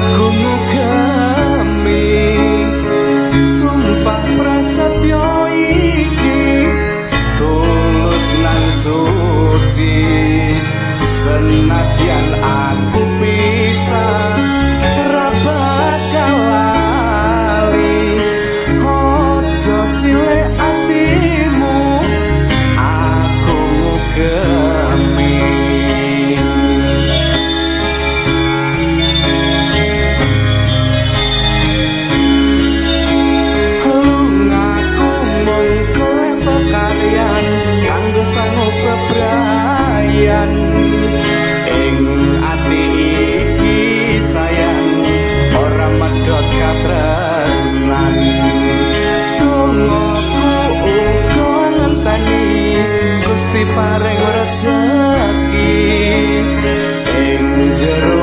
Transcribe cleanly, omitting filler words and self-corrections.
Aku ngugemi sumpah prasetyo iki tulus lan suci. Senadyan aku pisah ra bakal lali. Ojo cilik atimu, aku ngugemi. Lungaku mung golek pekaryan kanggo sangu bebrayan. Ing ati iki sayang ora medhot katresnan. Dongaku uga ngenteni Gusti paring rejeki ing jero